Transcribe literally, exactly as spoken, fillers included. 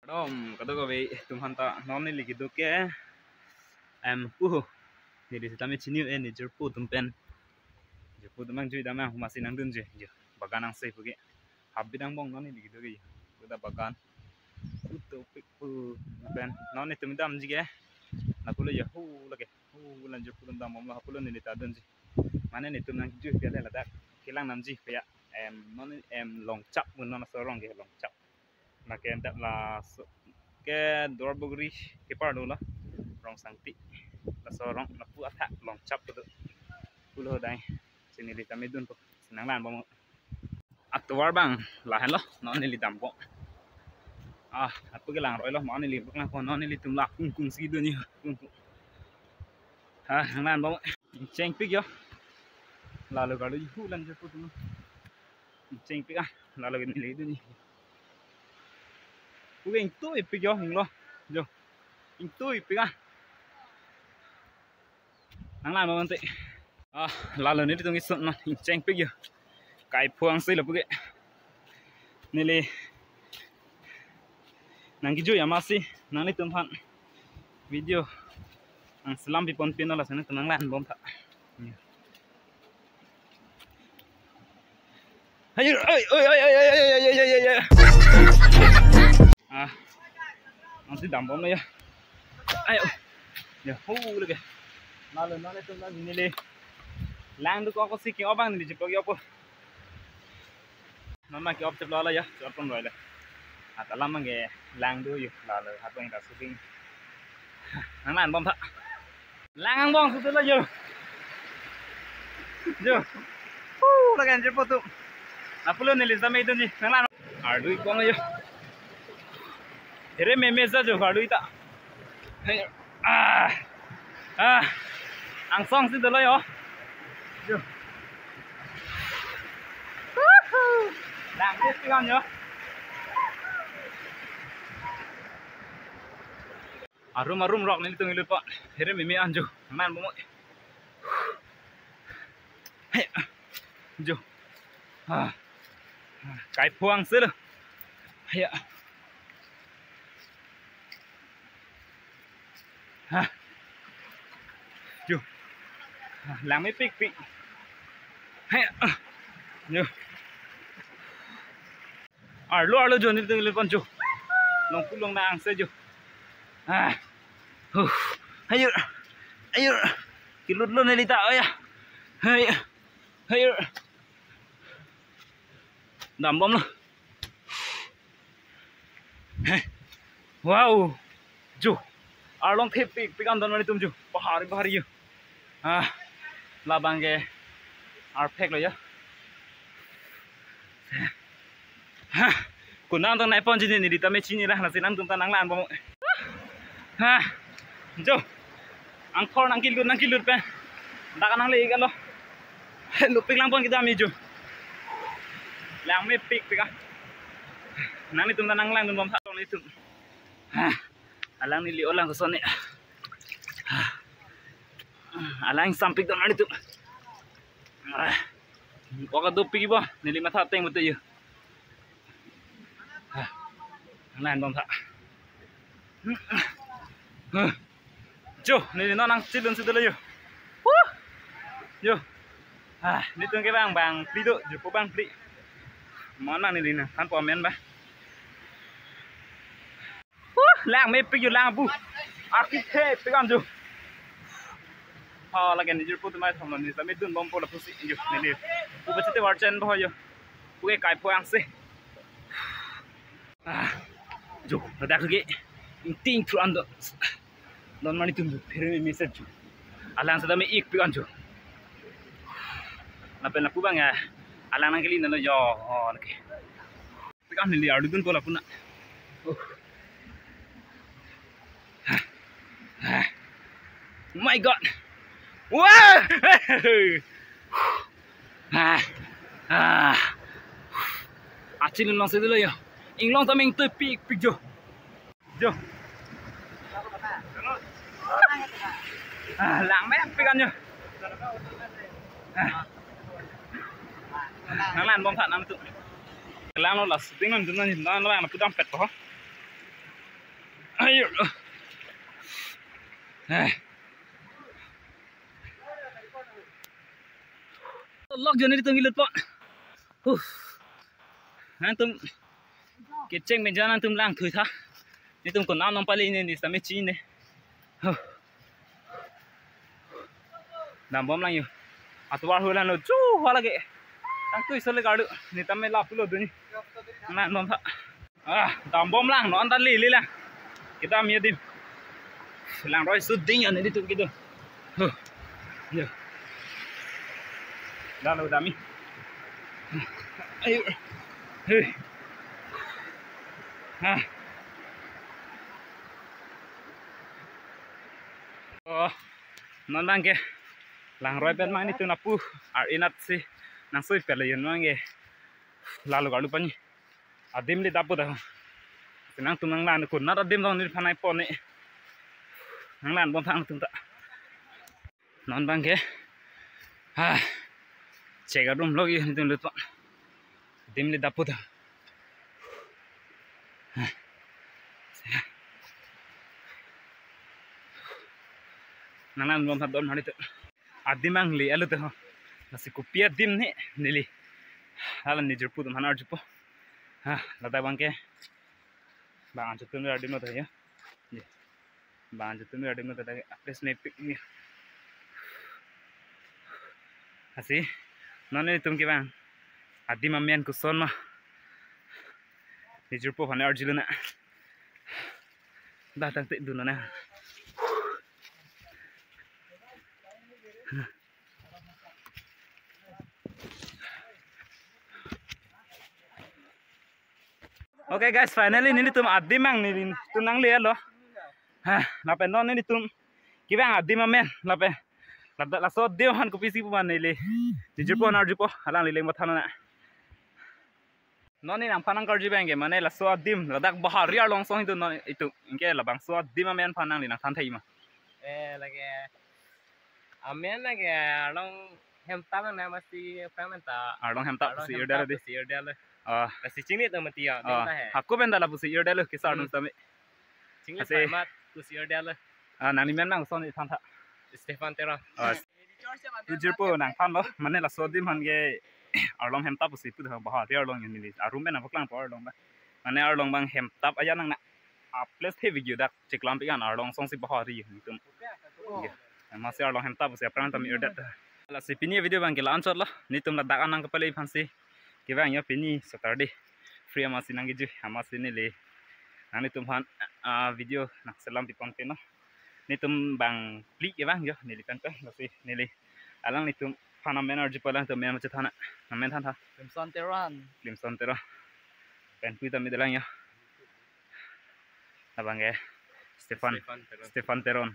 Kardom, kadokave atum aphanta. Non neli kedo ke, em, pu ho. Neli sitame chini-o, eh, ne jirpo atum pen. Jirpo atum nangjuidam, amat si nangdunji, jo. Bagan angse pu ke. Habit angbong non neli kedo ke, jo. Pu ta bagan. Pu topik pu pen. Non netum damji ke. Lapulo jo, hu lake. Hu la jirpo atum dambomlo, lapulo neli ta dunji. Mane netum nangjuipi le ladak kelang damji pu ya. Em, non, em, Longchap pu non aso arong ke, Longchap. Lake dak laso ke Duarbagori kepar dolo, Rongsangti. Laso arong lapu athak Longchap do. Pulo dai. Si neli tame dunpo. Si nanglangbom. Atovar abang lahenlo, non neli dambom. Ah, lapu kelang roilo, non neli bak lang ko, non nelitum la kungkung si dunji, kungkung. Ah, nanglangbom. Chengpik jo. Lalo karlu hu lan jirpo atum. Chengpik ah, lalo ke neli dunji. Pu ke ingtuipik jo, inglo. Jo. Ingtuipik ah. Nanglangbom ante. Ah, lalo nelitum kesun non, ingchengpik jo. Kaipho angse lapu ke. Neli nangkejui amatsi nanglitum aphan video nangselam pipon pin lo, lasi netum nanglangbom tha. Ayo, oi, oi, oi. Ah. Amatsi dambomlo ya. Ayo. Ya, hu lake. Lalo non netum la neli lang dukok si ke-op abang neli jirpo ke-oppo. Non ma ke-op cheplo la ya, chot pon roi le. Ata lam abang ke lang do jo, lalo hat abang ta shooting. Nanglangbom tha. Lang angbong si dolo jo. Jo. Hu, lake jirpo atum. Lapulo neli sitame dunji. Nanglang. Ardu-ik bom jo. Here meme sa jo, ardu-ik ta. Hey. Ah. Ah. Angsong si dolo jo. Jo. Wuhu. Lang dei si kan jo. Arum arum rok nelitum ilutpo. Here meme an jo. Nanglangbom. Hey. Jo. Ah. Kaipho angse lo. Hey. Ah. Jo. Ah, lang mepikpik. Hey. Ah. Jo. Arlo arlo jo nelitum ilutpon jo. Longku longnang angse jo. Ah. Huh. Ayo. Ayo. Kelutlo neli ta, oh ya. Ayo. Ayo. Dambomlo. Hei. Wow. Jo. Arlong thepikpik an don mane atum jo. Bahari bahari jo. Ah. Labang ke arphek lo ya. Ha. Konat tong nai ponji, neli tame chinilo, lasi nangtum ta nanglangbom. Ha. Jo. Angthor nangkelut, nangkelut pen. Dak nangle-ik lo. Lupik lang pon kedam jo. Lang mepikpik ah. Nanglitum ta nanglangdunbom tha nelitum. Ha. Alang neli olang kosonne. Ha. Alang sampik dam nelitum. Ah. Oka dopik bo, neli matha ateng mate jo. Ah. Nanglangbom tha. Ah. Jo, neli non nangchilun si dolo jo. Huh! Jo. Ah, netum ke bang bangphli do, jirpo bangphli. Mon bang neli nangthanpo amen ba. Huh, lang mepik jo lang bu. Arki thepik an jo. Ha, lake ne jirpo atum mai thomlo, neli tame dunbompo lapusi jo. Neli pu pachete varchen bo jo. Pu ke kaipho angse. Ah, jo, ladak ke. Ingting thu an do. Don mane atum phere meme set jo. Alang sitame ikpik an jo. Lapen lapu bang ya. Alang nangkele nalo jo. Oh, lake. Pik an neli arludunpo lapu na. Oh. Ah. Ah. My God. Wah! Ah. Ah. Achilun long si dolo jo. Inglong tame ingtuipikpik jo. Jo. Ah, lang mepik an jo. Ah. Nanglangbom tha nangtum. Langlo la shooting nangdun nang nang lang pudam pet ho. Ayo. Eh. Lok jo nelitum kelut pon. Huh. Nangtum kecheng menja nangtum langthui tha. Nelitum konat nong pali ne, ne same chini ne. Huh. Dambom lang yo. Atovar hulan lo chu hala ke. Tangtui sole gardu. Ne tame lapu lo duni. Nang bom tha. Ah, dambom lang, non ta lele lang. Kedam adim. Langroi suding ya nelitum kedo. Huh. Ya. Lalo dami. Ayo. Hey. Ah. Oh, non abang ke langroi pen ma nelitum lapu ar-e nat si nangsoi pele yun abang ke. Lalo gardu pani. Adim le dapot ah. Nangtum nanglang konat adim long neliphan nai pon ne. Nanglang bom tha nangtum ta. Non abang ke. Ha. Chek arum lok yo nelitum lut pon. Adim le dapot ah. Ha. Nanglang bom tha don hari tu. Adim ang le alo to. Lasi kopi adim ne neli. Hala ne jirpo atum aphan arjupo. Ha, ladak abang ke. Bang anchot atum adim lo to ya. Ye. Bang anchot atum adim lo to, place mepik ne. Lasi non nelitum kevang adim amen koson ma. Ne jirpo aphan arjulo na. Dak tangte dun na. Okay guys, finally nelitum adim ang nelitum nanglelo. Ha, lapen non nelitum kevang adim amen lapen. Ladak laso adim aphan kopisi pu ma neli. Ne jirpo aphan arjupo, alangli leng matha na. Non ne nangphan nangkarju abang ke, mane laso adim, ladak bahari arlong asong itum non itum, anke labangso adim amen aphan nangli nangthan thai ma? Eh, lake amen lake arlong hemtap nang na masi pramenta. Arlong hemtap Arlong pusi hemtap irdal di. Pusi irdal. Ah. Lasi chingni to mati ya, Ah, ding ta hai. Hako pen ta lapusi irdal ke sar Hmm. nung tame. Chingni Ase. Pharmat pusi irdal. Ah, nangli men nang son ithan tha. Stefan Teron. Ah, Ne jirpo nangthanlo, mane laso adim aphan ke arlong hemtap pusi pu tha, bahari arlong neli. Arum pen nangpaklangpo arlong abang. Mane arlong abang hemtap aja nang na. A place the video dak cheklam pikan arlong asong si bahari nelitum. Ya. Masi arlong hemtap pusi aphrang tame irdet. Lasi pini video abang ke la-an chotlo. Nelitum ladak anang kepale aphan si. Kevang yo pini Saturday. Free amatsi nangkejui, amatsi neli nanglitum aphan, ah, video nangselam pipon pino. Nelitum bangphli kevang yo, neli pen pen, lasi neli alanglitum aphan amen arjupo, alangtum amen ma chethan na, amen than tha. Klimson Teron. Klimson Teron. Pen pui tame dolang yo. Labang ke Stefan, Stefan Teron. Stefan Teron.